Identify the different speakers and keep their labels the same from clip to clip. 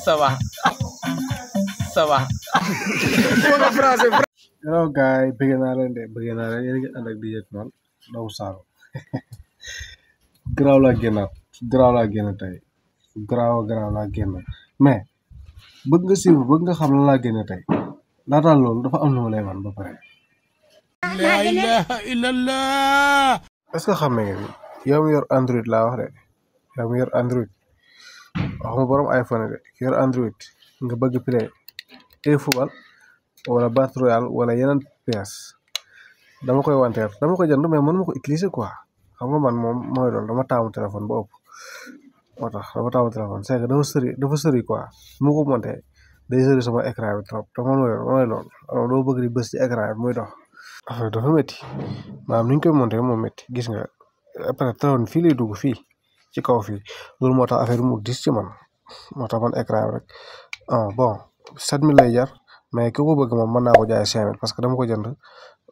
Speaker 1: ça va ça va.
Speaker 2: Hello guys, bëgg naa leen yéen a ngi ànd ak DJ Mal Ndaw Saaro garaaw laa génn tey garaaw laa génn mais bëgg nga xam lan laa génn tey laataan loolu dafa am lu ma lay wan ba pare.
Speaker 1: La ilaha illallah.
Speaker 2: est-ce que xam nga ni yow mi yor Android laa wax de yow mi yor Android waxuma borom iPhone de yor Android nga bëgg play football wala Battle Royale wala yeneen PS dama koy wanteer dama ko jënd mais mënuma ko utiliser quoi xam nga man moom mooy loolu dama taamu téléphone ba ëpp moo tax dama taamu téléphone c'est que dafa sëri quoi mu ko monté day sëri sama écran bi trop te man mooy loolu alors doo bëgg di bës ci écran bi muy dox affaire dafa métti maanaam ni ñu koy monté moom métti gis nga après téléphone fii lay dugg fii ci kaw fii loolu moo tax affaire bi mu dis ci man moo tax man écran bi rek bon 7000 lay jar mais ki ko bëgg moom mën naa ko jaay 5000 parce que dama ko jënd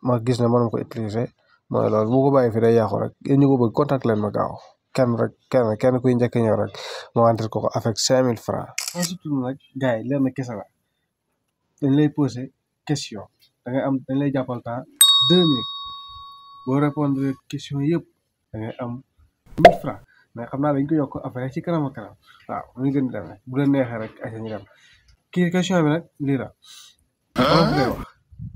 Speaker 2: ma gis ne mënuma ko utiliser mooy loolu bu ko bàyyi fi day yàqu rek yéen ñu ko bëgg contact leen ma gaaw kenn kuy njëkk ñëw rek ma wantir ko avec 5000 francs. surtout nag gars yi leer na kese la dañ lay poser question dañ lay jàppal temps 2 minutes boo répondre question yëpp da ngay am 1000 francs mais xam naa dañ ko yokk après ci kanam waaw mu ngi gën di demee bu leen neexee rek ay ñu dem kii question bi nag lii la olof ngay wax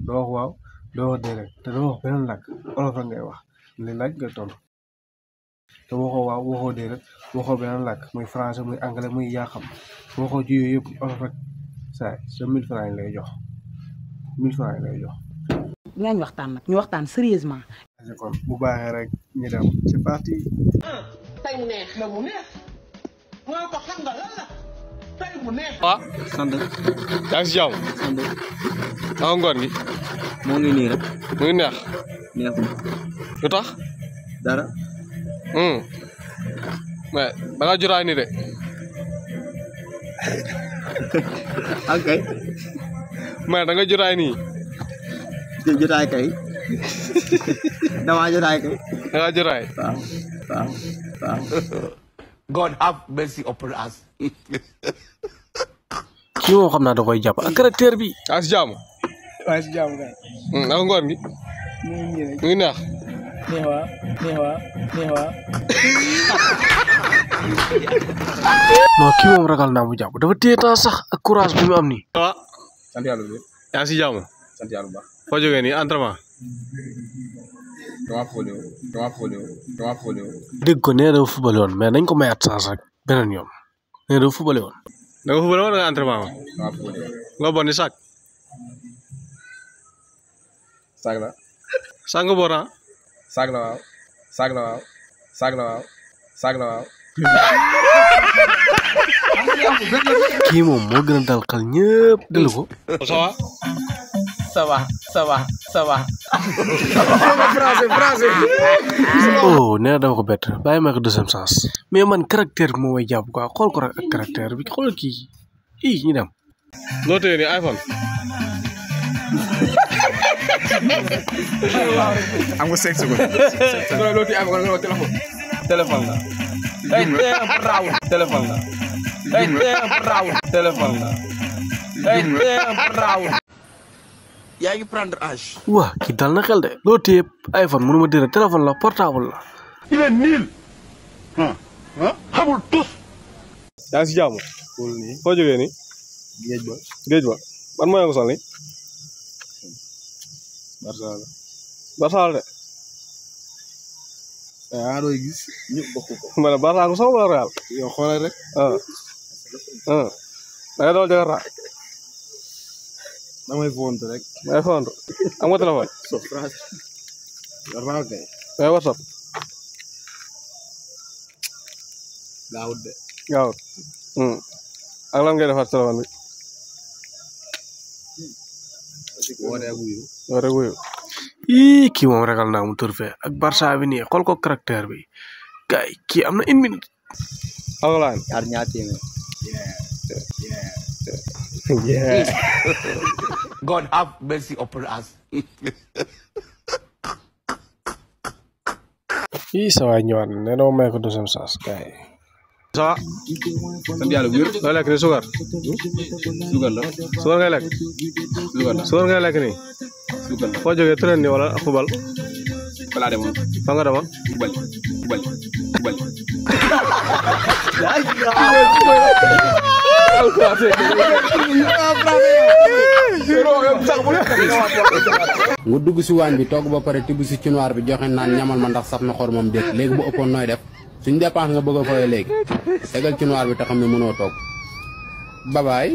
Speaker 2: doo wax waaw doo wax déedéet te doo wax beneen làkk olof la ngay wax li laaj nga tontu te waxoo waaw waxoo déedéet waxoo beneen làkk muy français muy anglais muy yaa xam waxoo ci yooyu yëpp olof rek saa sa 1000 francs yi lay jox 1000 francs yi lay jox.
Speaker 3: dinañ waxtaan nag ñu waxtaan sérieusement.
Speaker 2: kon bu baaxee rek ñu dem c'est parti.
Speaker 4: tey mu neex na mu neex moo ko xam nga lan la tey mu neex.
Speaker 1: waaw.
Speaker 5: sant.
Speaker 1: yaa ngi si jàmm.
Speaker 5: sant.
Speaker 1: naka ngoon gi.
Speaker 5: moo ngi nii rek.
Speaker 1: mu ngi neex.
Speaker 5: neexul.
Speaker 1: lu tax.
Speaker 5: dara.
Speaker 1: mais da nga jotaay nii de.
Speaker 5: ak kay.
Speaker 1: mais da nga jotaay nii.
Speaker 5: jotaay kay. damaa jotaay kay.
Speaker 1: da nga jotaay.
Speaker 5: waaw.
Speaker 4: God have mercy upon us.
Speaker 2: kii moom xam naa da koy jàpp ak caractère bi.
Speaker 1: yaa ngi si jàmm.
Speaker 2: waaye si jàmm kay.
Speaker 1: naka ngoon gi.
Speaker 2: mu ngi nii rek.
Speaker 1: mu ngi neex.
Speaker 2: non kii moom ragal naa mu jàpp dafa téye temps sax ak courage bi mu am nii.
Speaker 1: waaw.
Speaker 6: sant yàlla bu
Speaker 1: yaa ngi si jàmm.
Speaker 6: sant yàlla bu baax.
Speaker 1: foo jógee nii entraînement.
Speaker 6: dama fóole
Speaker 2: dégg ko nee dafa fubale woon mais nañ ko mayaat chance rek beneen yoon nee dafa fubale woon.
Speaker 1: da nga fubale woon nga entraînement ma.
Speaker 6: dama fóole
Speaker 1: nga bon ni sac.
Speaker 6: saag la
Speaker 1: sac nga bon ah.
Speaker 6: saag la waaw saag la waaw saag la waaw saag la waaw.
Speaker 2: kii moom moo gën a dal xel ñëpp delu ko.
Speaker 1: ça va.
Speaker 4: ça va ça va ça va.
Speaker 2: oh nee na dama ko bett bàyyi ma ko deuxième sens. mais man caractère bi moo may jàpp quoi xool ko rek ak caractère bi xool kii ñu dem.
Speaker 1: loo téye nii iPhone.
Speaker 6: am nga 5 secondes.
Speaker 4: loolu ci am nga téléphone. téléphone la. ay bravo. téléphone la. ay bravo. téléphone la. ay bravo. yaa ngi prendre âge.
Speaker 2: waa kii dal na xel de loo téye iPhone mënuma dire téléphone la portable la.
Speaker 4: il est nul. xamul tus.
Speaker 1: yaa ngi si jàmm. foo jógee nii. géej ba. ban mooy nga sol nii. Barça de.
Speaker 6: ah doo gis ñëpp bokk ko.
Speaker 1: ma ne Barça nga sol wala Real.
Speaker 6: yow xoolal rek.
Speaker 1: da nga doon Jakarta.
Speaker 6: damay fonte rek.
Speaker 1: may fond am nga téléphone.
Speaker 6: so France. yor naa kay.
Speaker 1: may WhatsApp.
Speaker 6: gaawut de.
Speaker 1: gaawut. ak lan ngay defar téléphone bi.
Speaker 6: woote ak wuyu.
Speaker 1: woote ak wuyu.
Speaker 2: kii moom ragal naa mu tur fee ak Barça bi nii xool ko caractère bi gars yi kii am na 1 minute.
Speaker 1: xam nga laa
Speaker 5: ñaar ñaar téeméer.
Speaker 4: God have mercy upon us.
Speaker 2: sa waay ñëwaat na ne dama may ko deuxième chance gars yi
Speaker 1: ça va.
Speaker 6: sant yàlla wér.
Speaker 1: loo lekk nii suukar.
Speaker 6: suukar la.
Speaker 1: suukar ngay lekk.
Speaker 6: suukar la.
Speaker 1: suukar ngay lekk nii.
Speaker 6: suukar la.
Speaker 1: foo jógee train nii wala football.
Speaker 6: fa laa demoon.
Speaker 1: fa nga demoon.
Speaker 6: football football football.
Speaker 7: nga dugg si waañ bi togg ba pare tibb si cunoir bi joxe naan ñamal ma ndax saf na xor moom déet léegi bu ëppoon nooy def suñ dépense nga bëgg a fooyee léegi tegal cunoir bi te xam ne mënoo togg babaay